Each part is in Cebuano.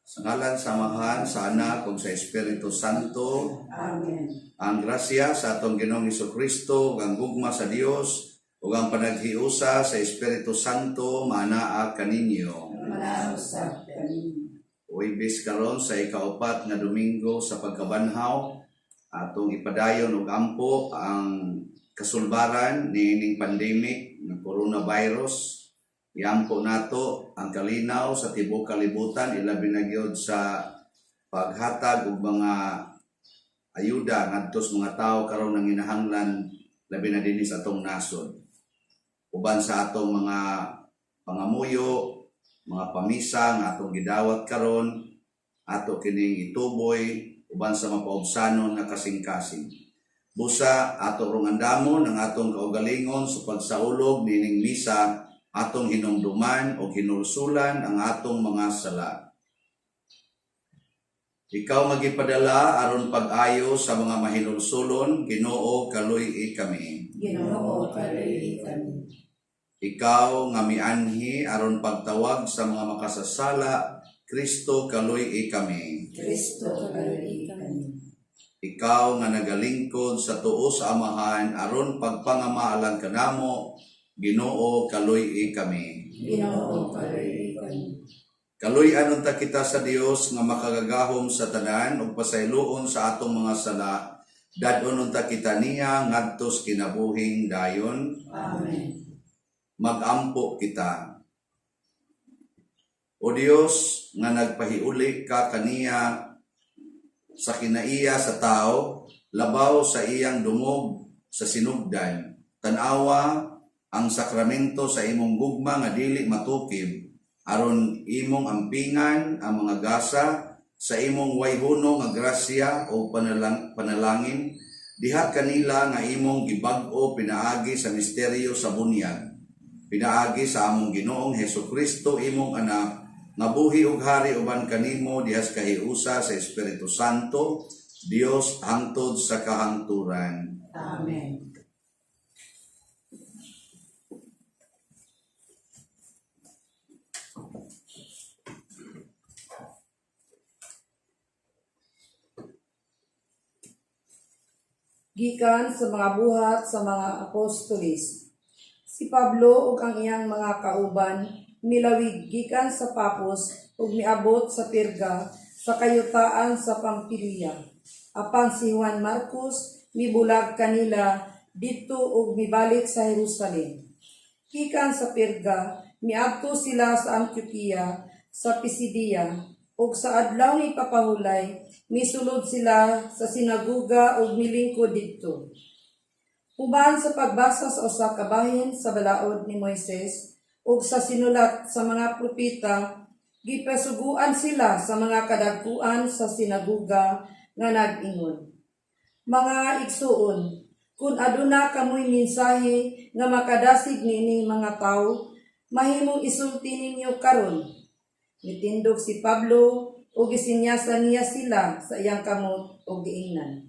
Sa ngalan sa Amahan, sa Anak ug sa Espiritu Santo. Amen. Ang grasya sa atong Ginoong Kristo ug ang gugma sa Dios ug ang panaghiusa sa Espiritu Santo maanaa kaninyo. Manausap kami. Huwebes karon sa ikaupat nga Domingo sa pagkabanhaw, atong ipadayon og ampo ang kasulbaran niining pandemic ng coronavirus. Iampo nato ang kalinaw sa tibuok kalibutan, ilabi na gyud sa paghatag og mga ayuda ngadto sa mga tawo karon nanginahanglan, labi na dinhi sa atong nasod. Uban sa atong mga pangamuyo, mga pamisa nga atong gidawat karon, ato kining ituboy uban sa mapaubsanon nga kasing-kasing. Busa ato rong andamon ang atong kaugalingon sa pagsaulog niining misa, atong hinumduman o hinulsulan ang atong mga sala. Ikaw magipadala aron pag-ayo sa mga mahinulsulon, Ginoo, kaluy-i kami. Ginoo, kaluy-i kami. Ikaw nga mianhi aron pagtawag sa mga makasasala, Kristo, kaluy-i kami. Kristo, kaluy-i kami. Ikaw nga nagalingkod sa tuo sa Amahan aron pagpangamaalan kanamo, Ginoo, kaluy-i kami. Ginoo, kaluy-i kami. Kaluy-an unta kita sa Dios nga makagagahom sa tanan ug pasayloon sa atong mga sala. Dad-on unta kita niya ngadto sa kinabuhing dayon. Amen. Magampo kita. O Dios nga nagpahiuli ka kaniya sa kinaiya sa tao, labaw sa iyang dungog sa sinugdan, tan-awa ang sakramento sa imong gugma nga dili matukib, aron imong ampingan ang mga gasa sa imong way hunong nga grasya o panalangin diha kanila nga imong gibag-o pinaagi sa misteryo sa bunyag, pinaagi sa among Ginoong Hesukristo, imong Anak, nga buhi ug hari uban kanimo diha sa kahiusa sa Espiritu Santo, Dios, hangtod sa kahangturan. Amen. Gikan sa mga Buhat sa mga Apostoles. Si Pablo ug ang iyang mga kauban milawig gikan sa Papos ug miabot sa Perga sa kayutaan sa Pampilia. Apan si Juan Marcos mibulag kanila didto ug mibalik sa Jerusalem. Gikan sa Perga, miadto sila sa Antioquia sa Pisidia, ug sa adlaw nga ipapahulay, misulod sila sa sinagoga ug milingkod didto. Human sa pagbasa sa usa ka bahin sa balaod ni Moises ug sa sinulat sa mga propeta, gipasuguan sila sa mga kadagkuan sa sinagoga nga nag-ingon, "Mga igsuon, kung aduna kamoy mensahe nga makadasig niining mga tawo, mahimong isulti ninyo karon." Mitindog si Pablo ug gisinyasan niya sila sa iyang kamot ug giingnan,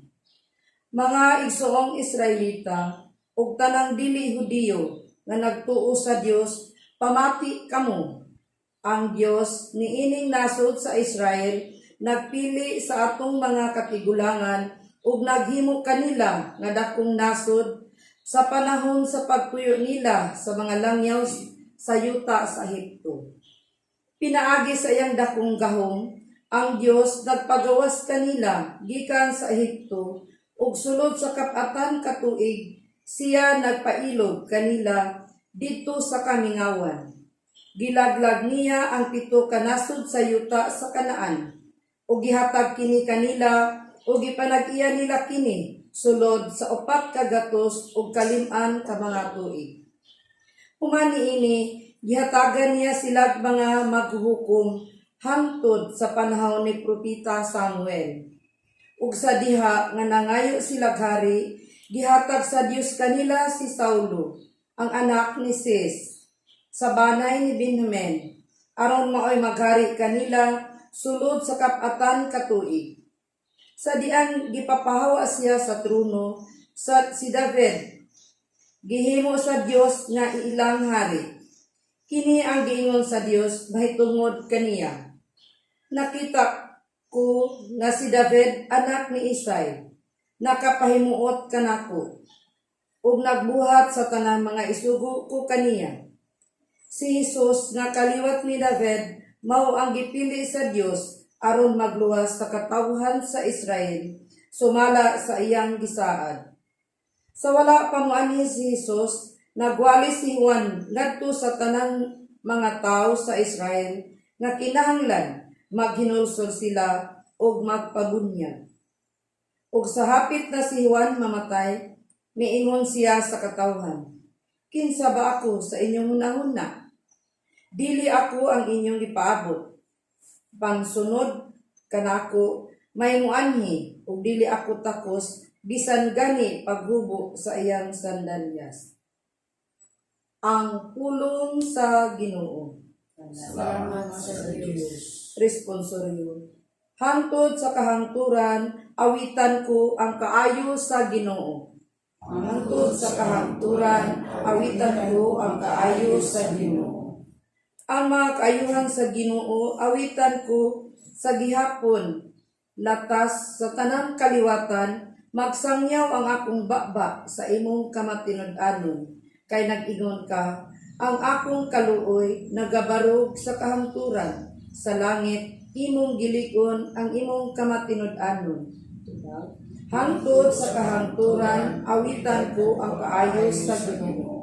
"Mga igsoong Israelita ug tanang dili Hudiyo nga nagtuo sa Dios, pamati kamo. Ang Dios niining nasod sa Israel nagpili sa atong mga katigulangan ug naghimo kanila nga dakong nasod sa panahon sa pagpuyo nila sa mga langyaw sa yuta sa Ehipto. Pinaagi sa iyang dakong gahom, ang Dios nagpagawas kanila gikan sa Ehipto ug sulod sa kap-atan ka tuig siya nagpailog kanila didto sa kamingawan. Gilaglag niya ang pito ka nasod sa yuta sa Kanaan ug gihatag kini kanila ug gipanag-iya nila kini sulod sa 450 ka mga tuig. Human niini, gihatagan niya sila mga maghuhukom hangtod sa panahon ni Propeta Samuel. Ug sa diha nga nangayo sila hari, gihatag sa Dios kanila si Saulo, ang anak ni Cis, sa banay ni Benjamin, aron maoy maghari kanila sulod sa kap-atan ka tuig. Sa diang gipapahawa siya sa trono sa si David, gihimo sa Dios nga ilang hari. Kini ang giingon sa Dios mahitungod kaniya: "Nakita ko nga si David, anak ni Isay, nakapahimuot kanako ug nagbuhat sa tanang mga isugo ko kaniya." Si Jesus nga kaliwat ni David mao ang gipili sa Dios aron magluwas sa katawhan sa Israel sumala sa iyang gisaad. Sa wala pa moanhi si Jesus, nagwali si Juan ngadto sa tanang mga tawo sa Israel nga kinahanglan maghinulsol sila ug magpabunyag. Ug sa hapit na si Juan mamatay, miingon siya sa katawhan, "Kinsa ba ako sa inyong hunahuna? Dili ako ang inyong gipaabot. Pangsunod kanako may muanhi ug dili ako takos bisan gani paghubo sa iyang sandalyas." Ang pulong sa Ginoo. Salamat sa Diyos. Responsorio. Hangtod sa kahangturan, awitan ko ang kaayo sa Ginoo. Hangtod sa kahangturan, awitan ko ang kaayo sa Ginoo. Ang mga kaayuhan sa Ginoo, awitan ko sa gihapon. Latas sa tanang kaliwatan, magsangyaw ang akong baba sa imong kamatinud-anon. Kay nag-ingon ka, "Ang akong kaluoy nagabarog sa kahangturan." Sa langit, imong gilig-on ang imong kamatinud-anon. Hangtod sa kahangturan, awitan ko ang kaayo sa Ginoo.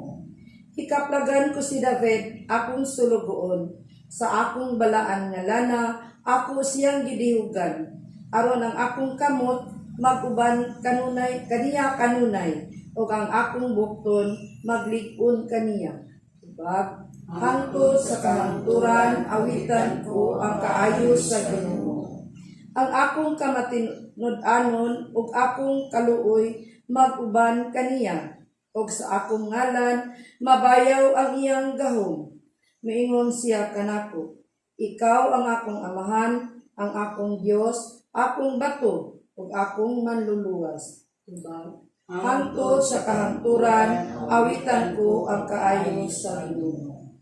Hikaplagan ko si David, akong sulugoon. Sa akong balaan nga lana, ako siyang gidihugan. Aron ang akong kamot mag-uban kanunay kaniya kanunay ug ang akong bukton maglig-on kaniya. Tubag, hangtod sa kahangturan, awitan ko ang kaayo sa Ginoo. Ang akong kamatinud-anon ug akong kaluoy mag-uban kaniya ug sa akong ngalan mabayaw ang iyang gahom. Miingon siya kanako, "Ikaw ang akong amahan, ang akong Dios, akong bato ug akong manluluwas." Diba? Hangtod sa kahangturan, awitan ko ang kaayo sa Ginoo.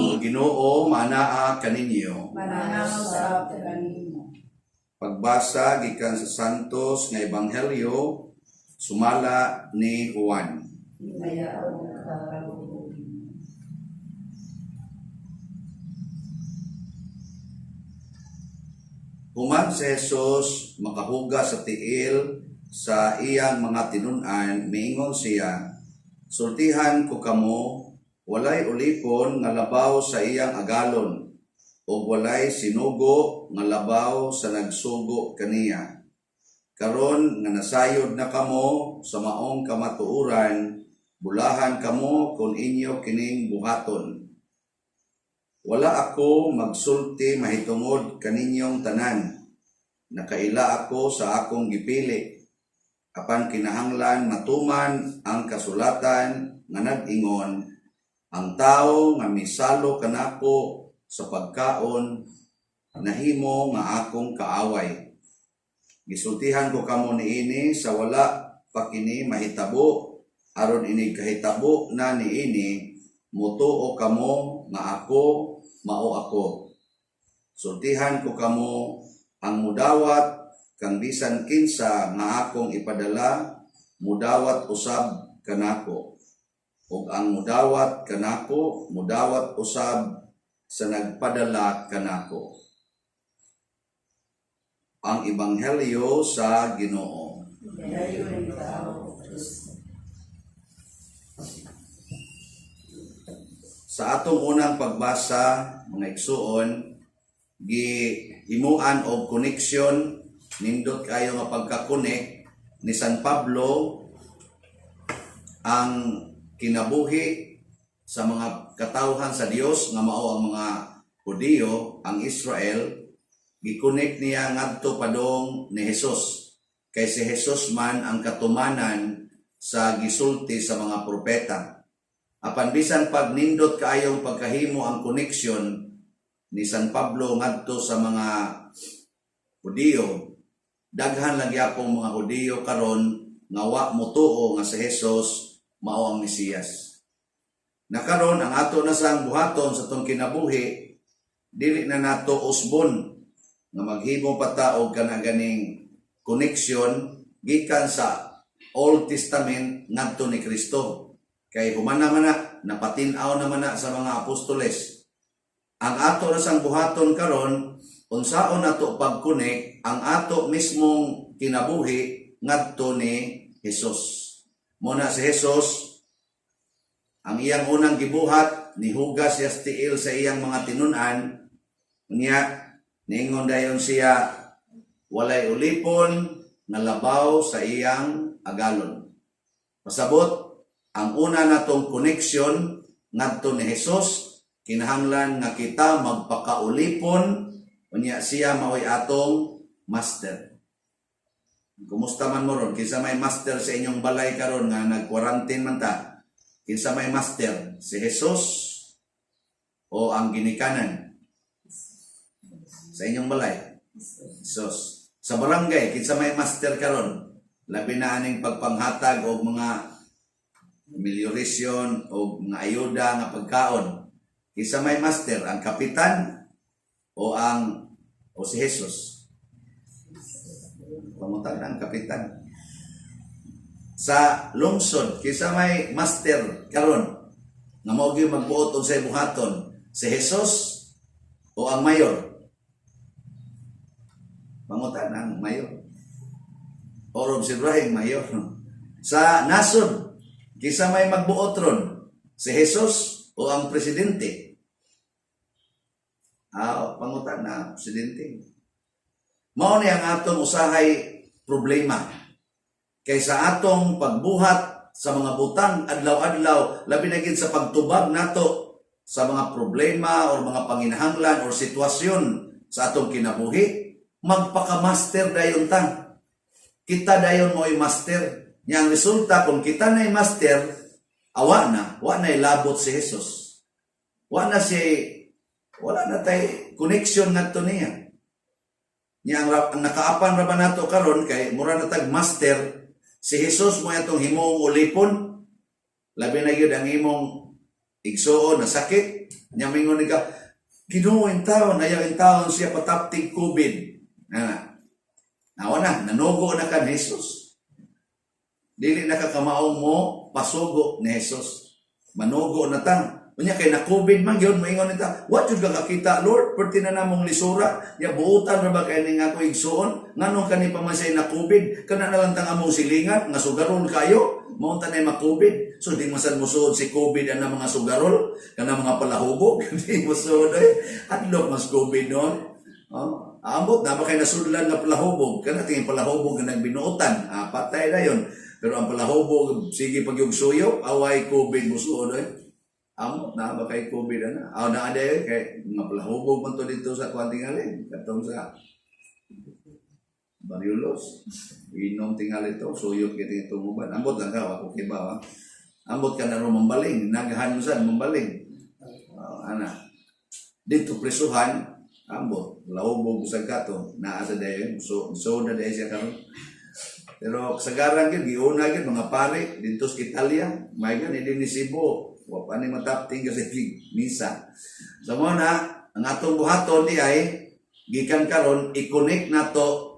Ang Ginoo maanaa kaninyo. Mananaw sa kanimo. Pagbasa gikan sa Santos nga Ebanghelyo sumala ni Juan. Himayaon ka. Human si Jesus makahugas sa tiil sa iyang mga tinun-an, miingon siya, "Sultihan ko kamo, walay ulipon nga labaw sa iyang agalon, ug walay sinugo nga labaw sa nagsugo kaniya. Karon nga nasayod na kamo sa maong kamatuoran, bulahan kamo kung inyo kining buhaton. Wala ako magsulti mahitungod kaninyong tanan. Nakaila ako sa akong gipili. Apan kinahanglan matuman ang kasulatan nga nag-ingon, "Ang tawo nga misalo kanako sa pagkaon nahimo nga akong kaaway. Gisultihan ko kamo niini sa wala pa kini mahitabo, aron inig kahitabo na niini, mutuo kamo nga ako mao ako. Sultihan ko kamo, ang mudawat kang bisan kinsa nga akong ipadala, mudawat usab kanako. Ug ang mudawat kanako, mudawat usab sa nagpadala kanako." Ang Ebanghelyo sa Ginoo. Dayon ikaw, Kristo. Sa atong unang pagbasa, mga igsuon, gihimuan og connection, nindot kayo nga pagka-connect ni San Pablo ang kinabuhi sa mga katawhan sa Dios nga mao ang mga Hudiyo, ang Israel, gi-connect niya ngadto padong ni Jesus. Kay si Jesus man ang katumanan sa gisulti sa mga propeta. Apan bisan pag nindot kaayong pagkahimo ang connection ni San Pablo ngadto sa mga Hudiyo, daghan lang gyapong mga Hudiyo karon nga wa motuo nga si Jesus mao ang Mesiyas. Na karon, ang ato na sang buhaton sa atong kinabuhi, dili na nato usbon nga maghimo pa ta og kana ganing connection gikan sa Old Testament ngadto ni Kristo. Kay human naman na, napatin-aw naman na sa mga apostoles. Ang ato na sang buhaton karon, unsaon nato pag-connect ang ato mismong kinabuhi ngadto ni Jesus. Muna si Jesus, ang iyang unang gibuhat, nihugas siya sa tiil sa iyang mga tinun-an, niya, niingon dayon siya, "Walay ulipon nga labaw sa iyang agalon." Pasabot, ang una natong connection ngadto ni Jesus, kinahanglan nga kita magpakaulipon, unya siya maoy atong master. Kumusta man mo ron? Kinsa may master sa inyong balay karon nga nag-quarantine man ta? Kinsa may master? Si Jesus o ang ginikanan? Sa inyong balay? Jesus. Sa barangay, kinsa may master karon? Labi na aning pagpanghatag og mga melioration o mga ayuda nga pagkaon. Kinsa may master, ang kapitan o ang o si Jesus? Pangutana, ang kapitan. Sa lungsod, kinsa may master karon nga mao gyud magbuot unsay buhaton, si Jesus o ang mayor? Pangutana, ang mayor. Or obserbahin mayor. Sa nasod, kinsa may magbuot ron, si Jesus o ang presidente? Ah, pangutana, presidente. Mao ni ang atong usahay problema. Kay sa atong pagbuhat sa mga butang adlaw-adlaw, labi na gid sa pagtubag nato sa mga problema or mga panginahanglan or sitwasyon sa atong kinabuhi, magpaka-master dayon ta. Kita dayon mo'y master. Nya ang resulta, kung kita na'y master, awa na, wa na'y labot si Jesus. Wala na tay connection ngadto niya. Nya ang nakaapan ra ba nato karon kay mura na tag master, si Jesus mo atong himuong ulipon. Labi na gyud ang imong igsuon na sakit, nya mingon ka, "Ginoo, in taon ayaw in taon siya pataptig COVID." Na nawa na, nanugo na ka ni Jesus. Dili na ka kamao mo pasugo ni Jesus. Manugo na ta. Unya kay na COVID man gyud, moingon nita, "Wa jud ka kakita, Lord, perti na namong lisura, ya buutan ra ba kay ning ako igsuon? Nganong kani pa man siya na COVID? Kana na lang tang among silingan nga sugarol kayo, mao ta nay ma-COVID." So di man sad mosuod si COVID ang mga sugarol, kana mga palahubog, di mosuod oy. Adlok mas COVID noon. Oh, ambot na ba kay nasudlan nga palahubog, kana tingin palahubog nga nagbinuotan, ah, patay na yon. Pero ang palahubog sige pag yung suyop, away COVID mosuod oy. Amot na ba kay COVID ana? Aw na ade kay mga palahubog man to dito sa kuan tingali, katong sa Bariulos. Inom tingali to, suyop kay itong uban. Ambot lang ka, ako kibaw ha. Ambot ka na ro mambaling, naghan mo sad mambaling. Oh, ana. Dito presuhan, ambot, lahubog sa kato, naa sa dayon, so so na dayon siya karon. Pero kasagaran gyud giuna gyud mga pare didto sa Italia, may gani din ni Cebu, wa pa ni matapting kasi misa. So mo na ang atong buhaton di ay gikan karon i-connect nato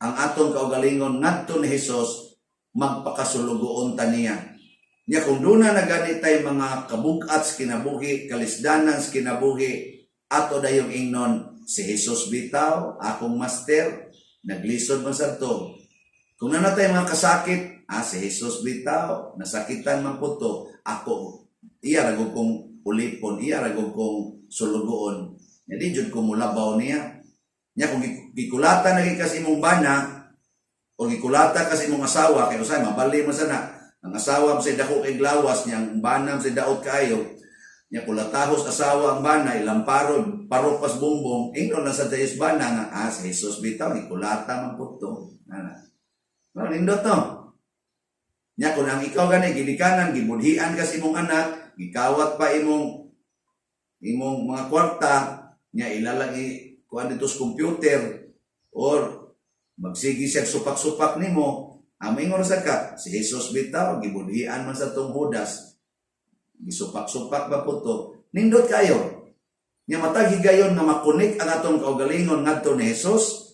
ang atong kaugalingon ngadto ni Hesus, magpakasulugoon ta niya. Nya kung duna na gani tay mga kabugat sa kinabuhi, kalisdanan sa kinabuhi, ato dayong ingnon, "Si Jesus bitaw, akong master, naglisod man sad to." Kung naa natay mga kasakit, "Ah, si Jesus bitaw, nasakitan man po to, ako, iya ra gud kong ulipon, iya ra gud kong sulugoon. Nya di jud ko mulabaw niya." Nya kung gikulata na ka sa imong bana, o gikulata ka sa imong asawa, kay usay mabali man sana, ang asawa mo say dako kay glawas niya, ang bana mo say daot kaayo, nya kulatahos asawa ang bana, ilamparo, paro pas bongbong, ingnon lang sa Diyos bana nga, "Ah, si Jesus bitaw, gikulata man po to." Ana. No, nindot no. Nya kung ang ikaw gani gilikanan, gibudhian ka sa imong anak, gikawat pa imong mga kwarta, nya ilalang i kuan dito sa computer or magsigi siya supak-supak nimo, amingon sa ka, "Si Jesus bitaw, gibudhian man sa tong Judas. Gisupak-supak ba po to?" Nindot kayo. Nya matag higayon nga makonek ang atong kaugalingon ngadto ni Jesus,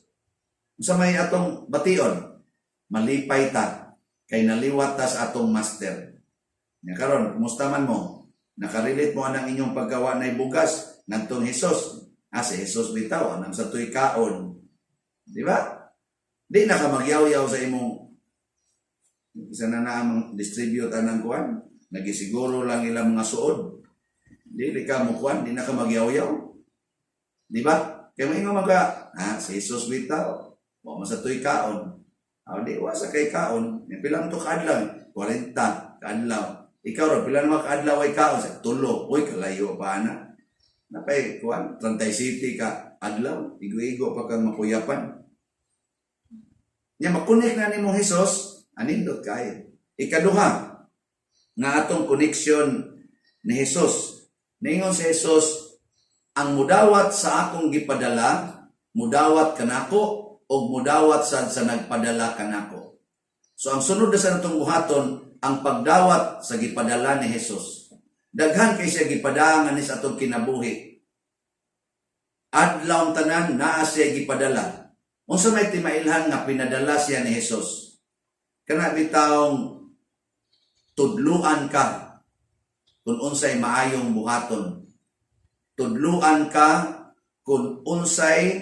sa may atong bation, malipay ta kay naliwat ta sa atong master. Nya karon, kumusta man mo? Nakarelate mo anang inyong paggawa na bugas ngadtong Jesus. "Ah, si Jesus bitaw, anang sa tuy kaon." Di ba? Di na ka magyaw-yaw sa imong isa na na ang distribute anang kuan, nagisiguro lang ilang mga suod. Di ka mo kuan, di na ka magyaw-yaw. Di ba? Kaya maingon man ka, "Ah, si Jesus bitaw, wa man sa tuy kaon." Ah, di wa sa kay kaon. Yung pilang to kaadlaw? 40 kaadlaw. Ikaw ra pila naman kaadlaw ay kaon? Sa tulo. Uy, kalayo pa na. Napay kuan, 37 ka adlaw, igo-igo pa kang makuyapan. Nya makonek na nimo Jesus, anindot kayo. Ikaduha, nga atong connection ni Jesus. Ningon si Jesus, "Ang mudawat sa akong gipadala, mudawat kanako o mudawat sad sa nagpadala kanako." So ang sunod na sa natong buhaton, ang pagdawat sa gipadala ni Jesus. Daghan kay siya gipadala ni sa atong kinabuhi. Adlaw tanan naa siya gipadala. Unsa may timailhan nga pinadala siya ni Jesus? Kana bitawng tudluan ka kung unsay maayong buhaton. Tudluan ka kung unsay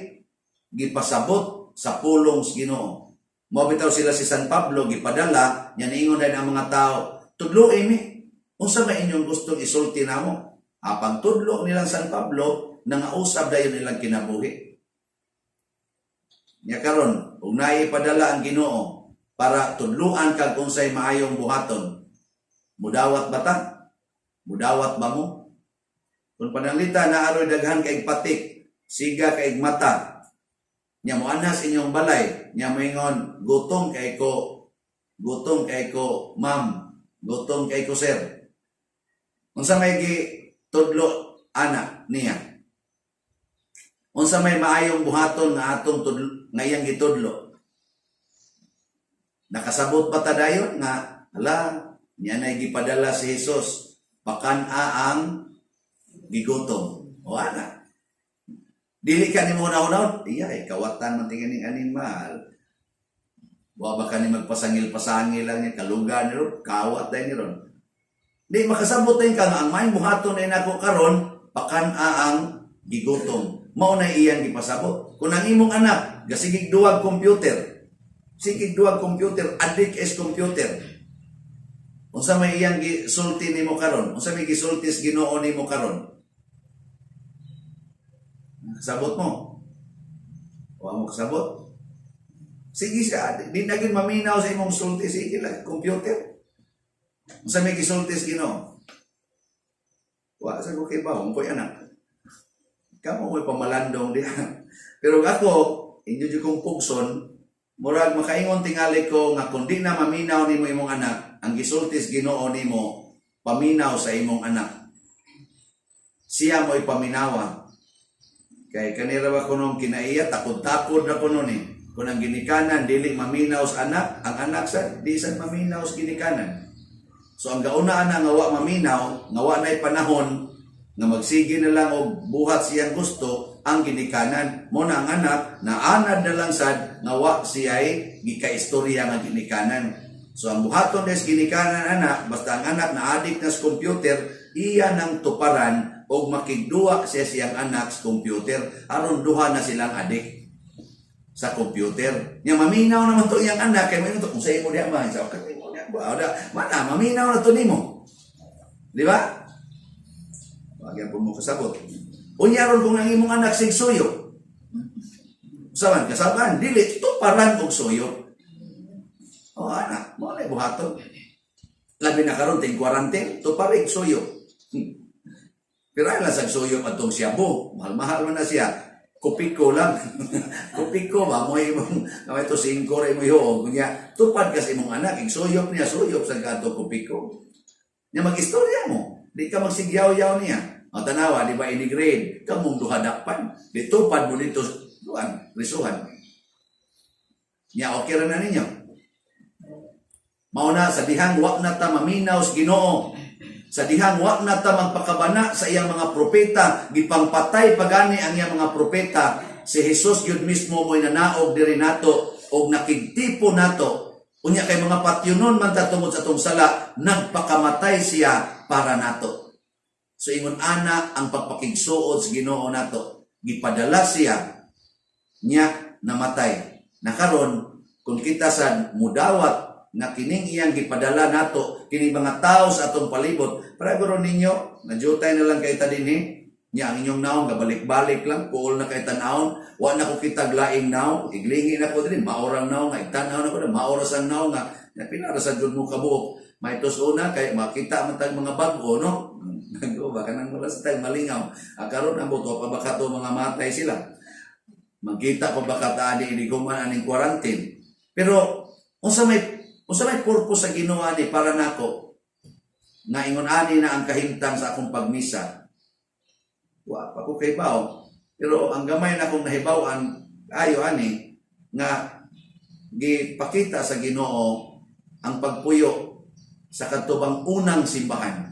gipasabot sa pulong sa Ginoo. Mao bitaw sila si San Pablo gipadala nya, niingon din ang mga tao, "Tudloi mi. Unsa may inyong gustong isulti namo?" Apang tudlo nilang San Pablo, nangausab dayon nilang kinabuhi. Nya karon, ug naay padala ang Ginoo para tudluan kag unsay maayong buhaton, mudawat ba ta? Mudawat ba mo? Kung pananglita naaroy daghan kay patik, siga kay mata, nya moanhas inyong balay, nya moingon, "Gutom kay ko, gutom kay ko, ma'am, gutom kay ko, sir." Unsa may gi tudlo ana niya? Unsa may maayong buhaton nga atong tudlo, nga iyang gitudlo? Nakasabot ba ta dayon nga ala niya na gipadala si Jesus pakan-a ang gigutom? O ana. Dili ka nimo hunahunahon, iya eh, kawatan man tingin ning animal. Wa ba ka ni magpasangil-pasangil lang niya, kaluga ni ron, kawat dahil ni ron. Di makasabot din ka nga ang maayong buhaton ay nako karon, pakan-a ang gigutom. Mao na iyang gipasabot. Kung ang imong anak gasigig duwag computer, sigig duwag computer, addict is computer. Unsa may iyang gisulti nimo karon? Unsa may gisulti sa Ginoo nimo karon? Kasabot mo? Wa mo kasabot? Sige siya, di na gyud maminaw sa imong sulti, sige lang computer. Unsa may gisulti sa Ginoo? Wa sa ko kay bawong ko'y anak. Kamo mo'y pamalandong diha. Pero ako, inyo jud kong pugson, murag makaingon tingali ko nga kung di na maminaw nimo imong anak, ang gisulti sa Ginoo nimo, Paminaw sa imong anak. Siya mo'y paminawa. Kay kanira ba kunong kinaiya, takod-takod na kuno ni. Kung ang ginikanan dili maminaw sa anak, ang anak sa di sad maminaw sa ginikanan. So ang gauna ana nga wa maminaw, nga wa na'y panahon nga magsige na lang og buhat siyang gusto ang ginikanan. Mo na ang anak naanad na lang sad nga wa siya'y gikaistorya nga ginikanan. So ang buhaton des ginikanan anak, basta ang anak na addict na sa computer, iya nang tuparan og makigduwa siya siyang anak sa computer aron duha na silang addict sa computer. Nya maminaw naman to iyang anak kay maminaw to kung sa imo diha man sa okay mo diha ba ada mana maminaw na to nimo. Di ba? Wag po mo kasabot. Unya ron kung ang imong anak sig suyo. Usaban kasaban dili tuparan og suyo. O anak, mo na buhaton. Labi na karon ting quarantine, tuparig suyo. Pero ay lang sa suyo atong siyabo, mahal-mahal man na siya. Kopiko lang. Kopiko ba mo imong na ito singko ra imo hiuog kunya tupad kasi imong anak ig suyop niya suyop sa gato kopiko. Nya mag-istorya mo. Di ka magsigyaw-yaw niya. O tanawa, di ba ini-grade? Kamong duha dakpan. Di tupad mo dito, duan, risuhan. Nya okay ra na ninyo. Mao na sa dihang wa na ta maminaw sa Ginoo. Sa dihang wa na ta magpakabana sa iyang mga propeta, gipangpatay pagani ang iyang mga propeta. Si Jesus gyud mismo mo'y nanaog diri nato og nakigtipo nato. Unya kay mga patyonon man ta tungod sa atong sala, nagpakamatay siya para nato. So ingon ana ang pagpakigsuod sa Ginoo nato. Gipadala siya niya namatay. Na karon kung kita sad mudawat nga kining iyang gipadala nato kini mga tao sa atong palibot para guro ninyo najutay na lang kay ta dinhi nya ang inyong naong gabalik-balik lang puol na kay tan-awon, wa na ko kitag laing naong, iglingi na ko dinhi, maorang naong nga igtan-aw na ko maoras ang naong nga na pila ra sa jud mo kabuok may una kay makita man tag mga bag-o, no? Bago ba kanang wala sa tag malingaw. Ah, karon ang buto pa baka to mga matay sila, magkita pa baka ta ani iniguman aning quarantine. Pero unsa may purpose sa Ginoo ani para nako nga ingon ani na ang kahimtang sa akong pagmisa? Wa pa ko kay bao. Pero ang gamay na akong nahibaw-an ayo ani nga gipakita sa Ginoo ang pagpuyo sa kadtubang unang simbahan.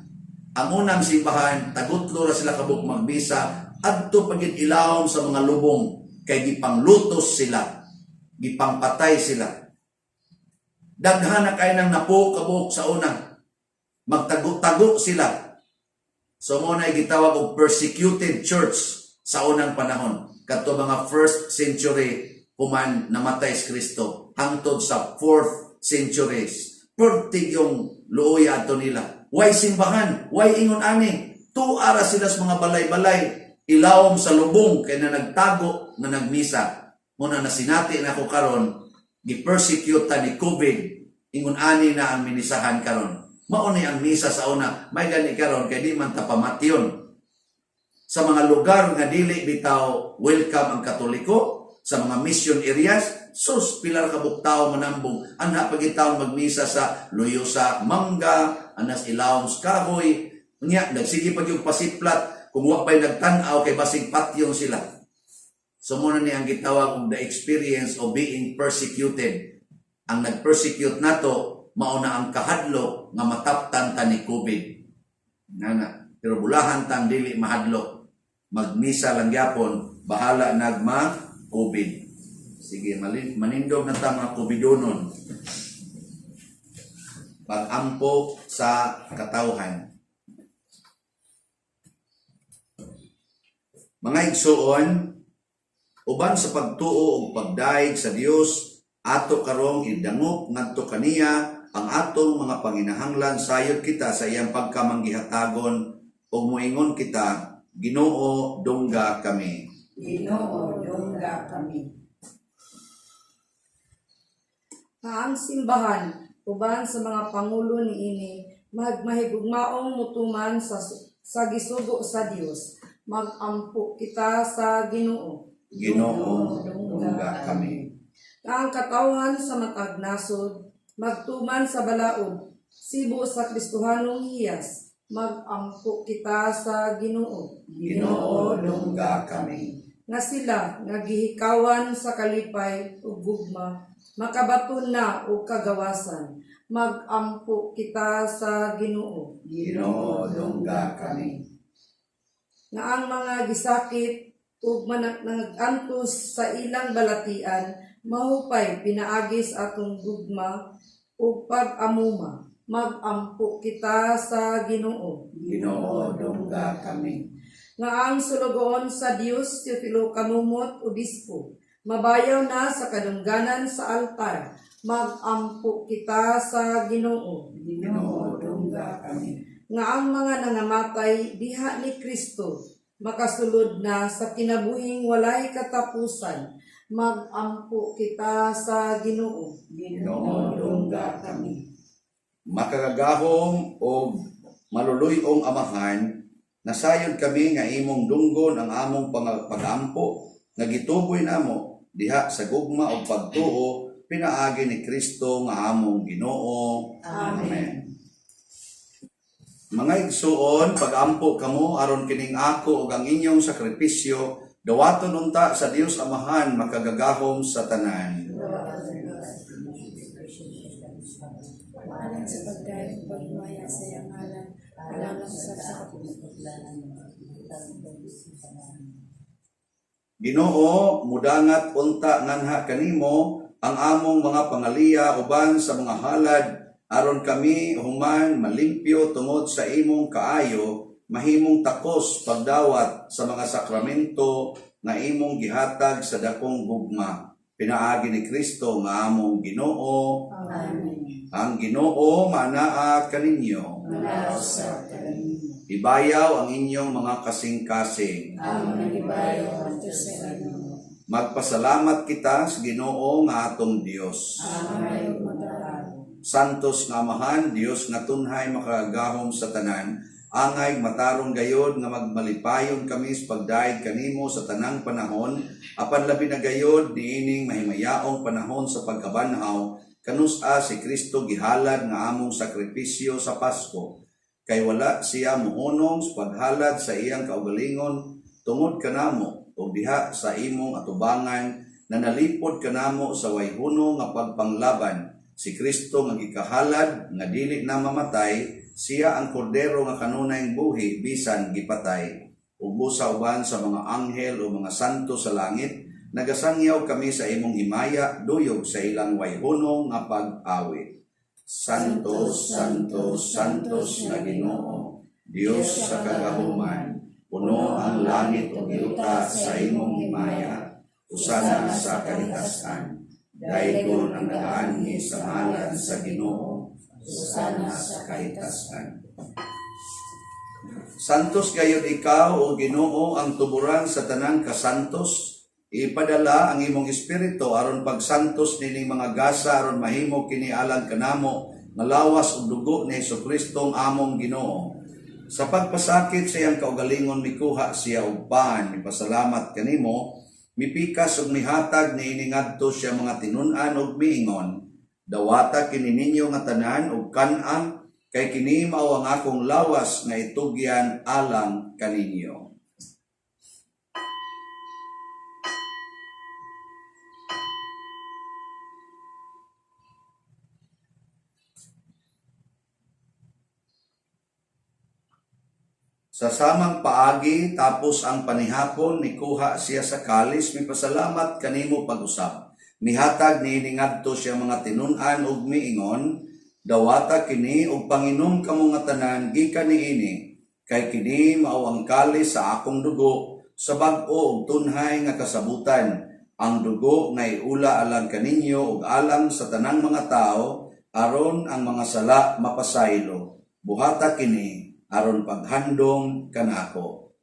Ang unang simbahan, tagutlo ra sila kabuk magmisa adto pagid ilawom sa mga lubong kay gipanglutos sila, gipangpatay sila. Daghan na kay nang napo kabuok sa una. Magtago-tago sila. So mo na gitawag og persecuted church sa unang panahon. Kadto mga first century human namatay si Kristo hangtod sa fourth centuries. Pertig yung luoy adto nila. Way simbahan, way ingon ani. Tuara sila sa mga balay-balay, ilawom sa lubong kay na nagtago nga nagmisa. Muna nasinati na ko karon, gi-persecute ta ni COVID, ingon ani na ang minisahan karon. Mao ni ang misa sa una, may gani karon kay di man ta pamatyon. Sa mga lugar nga dili bitaw welcome ang Katoliko, sa mga mission areas, sus, pila ra kabuk tawo manambong. Anha pagitaw magmisa sa luyo sa mangga, anas ilawom sa kahoy. Unya, nagsige pag yung pasiplat, kung wa pa'y nagtan-aw kay basig patyon sila. So muna ni ang gitawag og the experience of being persecuted. Ang nag-persecute nato, mao na ang kahadlok nga mataptan ta ni COVID. Nana, pero bulahan tang dili mahadlok. Magmisa lang gyapon, bahala nagma COVID. Sige, manindog na ta mga COVIDonon. Pag-ampo sa katawhan. Mga igsuon, uban sa pagtuo ug pagdayeg sa Dios, ato karong idangop ngadto kaniya ang atong mga panginahanglan sayod kita sa iyang pagkamanggihatagon ug moingon kita, Ginoo, dungga kami. Ginoo, dungga kami. Nga ang simbahan uban sa mga pangulo niini magmahigugmaong mutuman sa gisugo sa Dios. Magampo kita sa Ginoo. Ginoo, dungga kami. Nga ang katawhan sa matag nasod magtuman sa balaod. Sibo sa Kristohanong hiyas, magampo kita sa Ginoo. Ginoo, dungga kami. Nga sila nga gihikawan sa kalipay ug gugma, makabaton na og kagawasan. Magampo kita sa Ginoo. Ginoo, dungga kami. Nga ang mga gisakit ug nag-antos sa ilang balatian mahupay pinaagi sa atong gugma ug pag-amuma. Magampo kita sa Ginoo. Ginoo, dungga kami. Nga ang sulugoon sa Dios Teofilo Kamumot Obispo mabayaw na sa kadungganan sa altar. Magampo kita sa Ginoo. Ginoo, dungga kami. Nga ang mga nangamatay diha ni Kristo makasulod na sa kinabuhing walay katapusan. Magampo kita sa Ginoo. Ginoo, dungga kami. Makagagahom og maluluy-ong Amahan, nasayod kami nga imong dunggon ang among pag-ampo nga gituboy namo diha sa gugma ug pagtuo pinaagi ni Kristo nga among Ginoo. Amen. Mga igsuon, pag-ampo kamo aron kining ako ug ang inyong sakripisyo dawaton unta sa Dios Amahan makagagahom sa tanan. Alang sa pagdayeg ug paghimaya sa iyang ngalan, alang usab sa Ginoo, mudangat unta nganha kanimo ang among mga pangaliya uban sa mga halad aron kami human malimpyo tungod sa imong kaayo, mahimong takos pagdawat sa mga sakramento nga imong gihatag sa dakong gugma pinaagi ni Kristo nga among Ginoo. Amen. Ang Ginoo manaa kaninyo. Manausap kaninyo. Ibayaw ang inyong mga kasing-kasing. Ang nagibayo ngadto sa Ginoo. Magpasalamat kita sa Ginoo nga atong Dios. Maayo ug matarong. Santos nga Amahan, Dios nga tunhay makagagahom sa tanan, angay matarong gayod nga magmalipayon kami sa pagdayeg kanimo sa tanang panahon, apan labi na gayod niining mahimayaong panahon sa pagkabanhaw, kanus-a si Kristo gihalad nga among sakripisyo sa Pasko. Kay wala siya mohunong sa paghalad sa iyang kaugalingon tungod kanamo ug diha sa imong atubangan na nalipod kanamo sa wayhuno nga pagpanglaban. Si Kristo nga gikahalad nga dili na mamatay, siya ang kordero nga kanunayng buhi bisan gipatay. Ug busa uban sa mga anghel o mga santo sa langit, nagasangyaw kami sa imong himaya duyog sa ilang wayhuno nga pag-awit. Santo, Santo, Santos na Ginoo, Dios sa kagahuman, puno ang langit ug yuta sa imong himaya, usana sa kahitasan. Daygon ang nagaanhi sa ngalan sa Ginoo, usana sa kahitasan. Santos gayud ikaw o Ginoo ang tuburan sa tanang kasantos. Ipadala ang imong espiritu aron pagsantos nining mga gasa aron mahimo kini alang kanamo nga lawas ug dugo ni Hesukristo ang among Ginoo. Sa pagpasakit sa iyang kaugalingon mikuha siya og pan, mipasalamat kanimo, mipikas ug mihatag niini ngadto siya mga tinun-an ug miingon, dawata kini ninyo nga tanan ug kan-a, kay kini mao ang akong lawas nga itugyan alang kaninyo. Sa samang paagi, tapos ang panihapon, nikuha siya sa kalis, mipasalamat kanimo pag-usab. Mihatag niini ngadto siya mga tinun-an ug miingon, dawata kini ug panginom kamo nga tanan gikan niini, kay kini mao ang kalis sa akong dugo sa bag-o ug tunhay nga kasabutan, ang dugo nga iula alang kaninyo ug alang sa tanang mga tawo aron ang mga sala mapasaylo. Buhata kini aron paghandom kanako.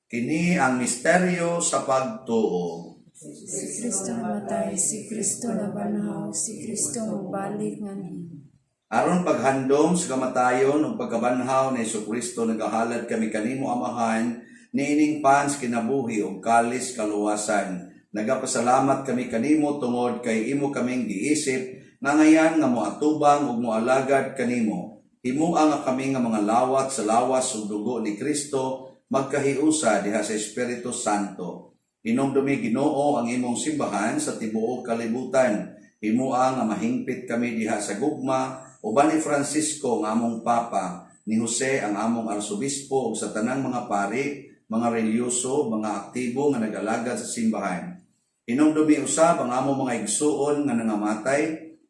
Kini ang misteryo sa pagtuo. Si Kristo namatay, si Kristo nabanhaw, si Kristo mobalik nganhi. Aron paghandom sa kamatayon ug pagkabanhaw ni Hesukristo, nagahalad kami kanimo, Amahan, niining pan sa kinabuhi ug kalis kaluwasan. Nagapasalamat kami kanimo tungod kay imo kaming giisip nga ngayan nga moatubang ug moalagad kanimo. Himoa nga kami nga mga lawat sa lawas ug dugo ni Kristo magkahiusa diha sa Espiritu Santo. Hinumdumi, Ginoo, ang imong simbahan sa tibuok kalibutan. Himoa nga mahingpit kami diha sa gugma uban ni Francisco nga among Papa, ni Jose ang among arsobispo ug sa tanang mga pari, mga relihiyoso, mga aktibo nga nag-alagad sa simbahan. Hinumdumi usab ang among mga igsuon nga nangamatay,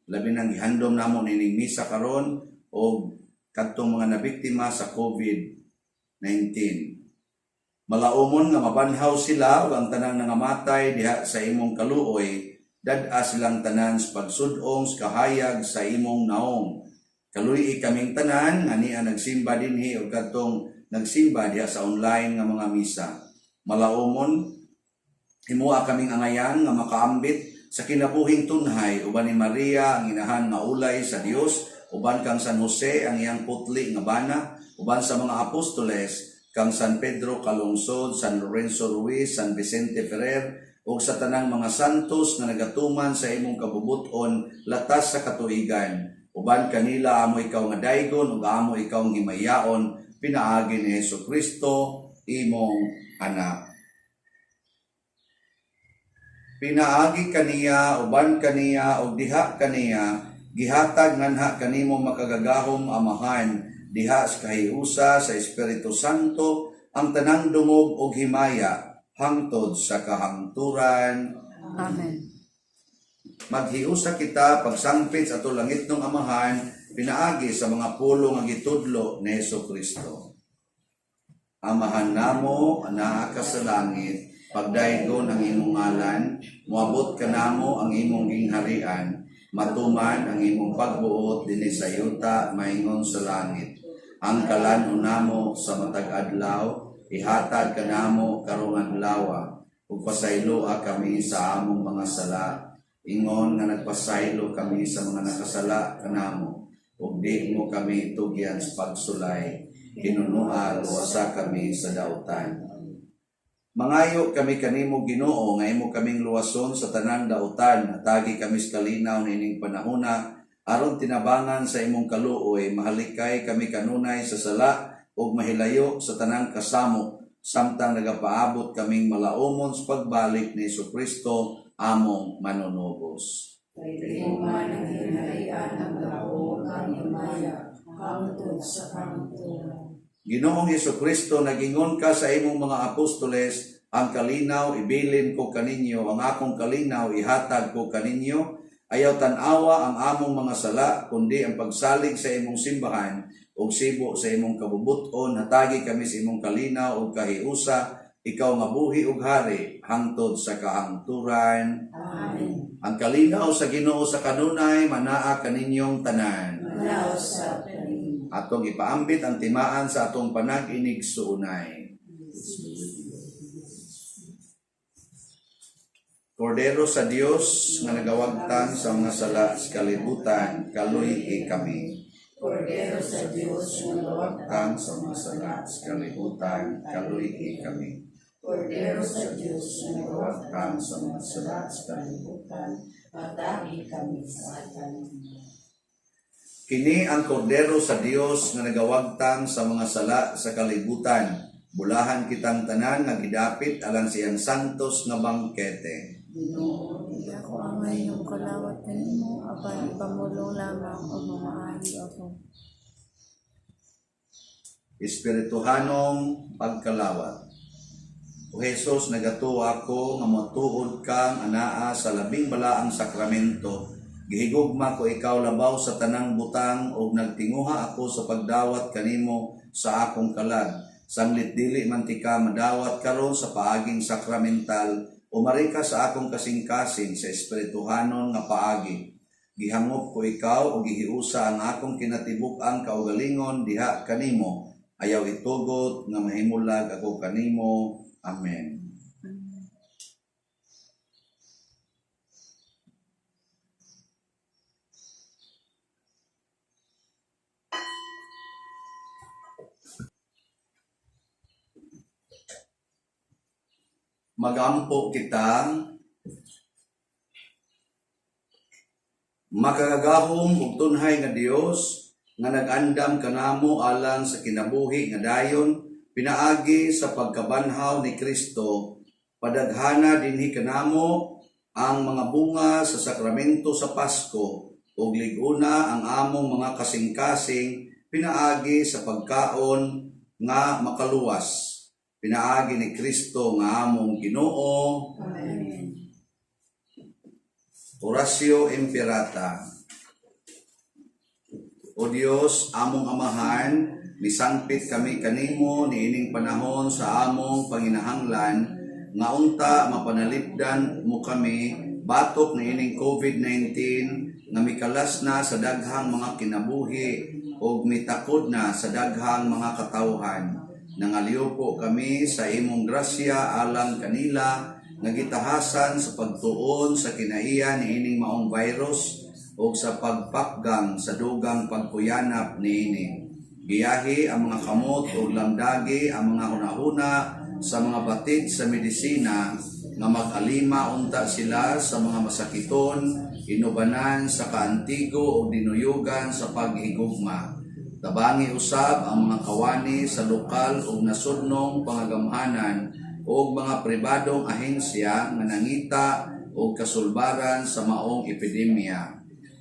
labi nang gihandom namo nining misa karon og kadtong mga nabiktima sa COVID-19. Malaumon nga mabanhaw sila ug ang tanang nangamatay diha sa imong kaluoy, dad-a silang tanan sa pagsud-ong sa kahayag sa imong naong. Kaluy-i kaming tanan nga nia nagsimba dinhi ug kadtong nagsimba diha sa online nga mga misa. Malaumon, himoa kaming angayan nga makaambit sa kinabuhing tunhay uban ni Maria ang inahan nga ulay sa Dios, uban kang San Jose ang iyang putli nga bana, uban sa mga apostoles, kang San Pedro Calungsod, San Lorenzo Ruiz, San Vicente Ferrer, ug sa tanang mga santos nga nagatuman sa imong kabubut-on latas sa katuigan. Uban kanila amo ikaw nga daygon ug amo ikaw nga himayaon pinaagi ni Hesukristo, imong anak. Pinaagi kaniya, uban kaniya, ug diha kaniya, gihatag nganha kanimo makagagahom Amahan, diha sa kahiusa sa Espiritu Santo, ang tanang dungog ug himaya, hangtod sa kahangturan. Amen. Maghiusa kita pagsangpit sa atong langitnong Amahan, pinaagi sa mga pulong nga gitudlo ni Hesukristo. Amahan namo, anaa ka sa langit, pagdaygon ang imong ngalan, moabot kanamo ang imong gingharian, matuman ang imong pagbuot dinhi sa yuta maingon sa langit. Ang kalan-on namo sa matag adlaw, ihatag kanamo karong adlaw, ug pasayloa kami sa among mga sala, ingon nga nagpasaylo kami sa mga nakasala kanamo, ug di mo kami tugyan sa pagsulay, hinunoa luwasa kami sa dautan. Mangayo kami kanimo, Ginoo, nga imo kaming luwason sa tanang dautan, hatagi kami sa kalinaw niining panahona aron tinabangan sa imong kaluoy mahalikay kami kanunay sa sala ug mahilayo sa tanang kasamok samtang nagapaabot kaming malaumon sa pagbalik ni Kristo among manunubos. Kay man ang gingharian, ang gahom, ang himaya, hangtod sa kahangturan. Ginoong Hesukristo, nagingon ka sa imong mga apostoles, "Ang kalinaw ibilin ko kaninyo, ang akong kalinaw ihatag ko kaninyo." Ayaw tan-awa ang among mga sala, kundi ang pagsalig sa imong simbahan ug sibo sa imong kabubut-on, hatagi kami sa imong kalinaw ug kahiusa, ikaw nga buhi ug hari hangtod sa kahangturan. Amen. Ang kalinaw sa Ginoo sa kanunay manaa kaninyong tanan. Manaa usab kanimo. Atong ipaambit ang timaan sa atong panag-inigsuonay. Kordero sa Dios nga nagawagtang sa mga sala sa kalibutan, kaluy-i kami. Kordero sa Dios nga nagawagtang Tang sa mga sala sa kalibutan, kaluy-i kami. Kordero sa Dios nga Nagawagtang nagawagtang sa mga sala sa kalibutan, hatagi kami sa tanan. Kini ang kordero sa Dios nga nagawagtang sa mga sala sa kalibutan. Bulahan kitang tanan nga gidapit alang siyang santos nga bangkete. Ginoo, Di ako angay nga mokalawat kanimo, apan ipamulong lamang ug mamaayo ako. Espirituhanong pagkalawat. O Jesus, nagatuo ako nga motuod kang anaa sa labing balaang sakramento. Gihigugma ko ikaw labaw sa tanang butang ug nagtinguha ako sa pagdawat kanimo sa akong kalag. Sanglit dili man tika madawat karon sa paaging sakramental, umari ka sa akong kasing-kasing sa espirituhanon nga paagi. Gihangop ko ikaw ug gihiusa ang akong kinatibuk-ang kaugalingon diha kanimo. Ayaw itugot nga mahimulag ako kanimo. Amen. Magampo kita. Makagagahom ug tunhay nga Dios nga nag-andam kanamo alang sa kinabuhi nga dayon pinaagi sa pagkabanhaw ni Kristo, padaghana dinhi kanamo ang mga bunga sa sakramento sa Pasko ug lig-una ang among mga kasing-kasing pinaagi sa pagkaon nga makaluwas, pinaagi ni Kristo nga among Ginoo. Amen. Oratio Imperata. O Dios, among Amahan, misangpit kami kanimo niining panahon sa among panginahanglan nga unta mapanalipdan mo kami batok niining COVID-19 nga mikalas na sa daghang mga kinabuhi ug mitakod na sa daghang mga katawhan. Nangalyupo kami sa imong grasya alang kanila nga gitahasan sa pagtuon sa kinaiya niining maong virus ug sa pagpakgang sa dugang pagkuyanap niini. Giyahi ang mga kamot ug lamdagi ang mga hunahuna sa mga batid sa medisina nga mag-alima unta sila sa mga masakiton, inubanan sa kaantigo ug dinuyugan sa paghigugma. Tabangi usab ang mga kawani sa lokal ug nasudnong pangagamhanan ug mga pribadong ahensya nga nangita og kasulbaran sa maong epidemya.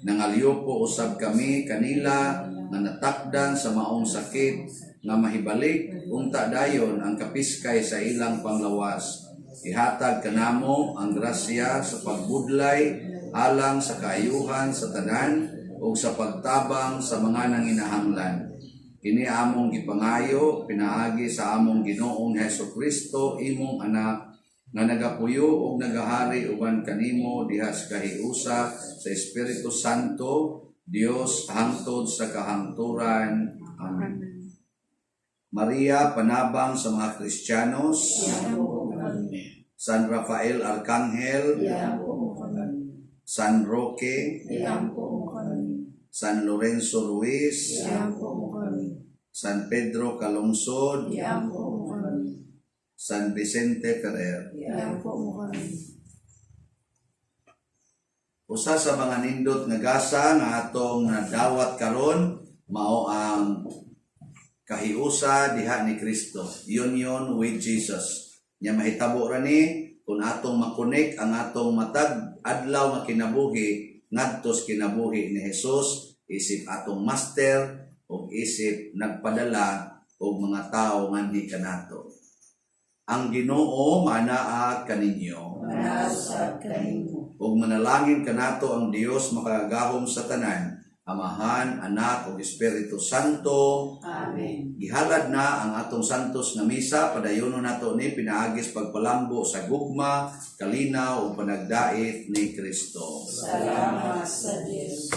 Nangalyupo usab kami kanila nga natakdan sa maong sakit nga mahibalik unta dayon ang kapiskay sa ilang panglawas. Ihatag kanamo ang grasya sa pagbudlay alang sa kaayuhan sa tanan ug sa pagtabang sa mga nanginahanglan. Kini among gipangayo pinaagi sa among Ginoong Hesus Kristo, imong anak, nga nagapuyo ug nagahari uban kanimo diha sa kahiusa sa Espiritu Santo, Dios, hangtod sa kahangturan. Amen. Maria, panabang sa mga Kristiyanos. Iampo mo kami. San Rafael Arcangel, Iampo mo kami. San Roque, Iampo mo kami. San Lorenzo Ruiz, Iampo mo kami. San Pedro Calungsod, Iampo mo kami. San Vicente Ferrer. Iampo mo kami. Usa sa mga nindot nga gasa nga atong nadawat karon mao ang kahiusa diha ni Kristo. Union with Jesus. Nya mahitabo ra ni kung atong makonek ang atong matag adlaw nga kinabuhi ngadto sa kinabuhi ni Jesus isip atong master ug isip nagpadala og mga tawo nganhi kanato. Ang Ginoo manaa kaninyo. Manaa usab kanimo. Ug manalangin kanato ang Dios makagagahom sa tanan, Amahan, Anak ug Espiritu Santo. Amen. Gihalad na ang atong santos nga misa, padayonon nato ni pinaagi sa pagpalambo sa gugma, kalinaw ug panagdait ni Kristo. Salamat sa Dios.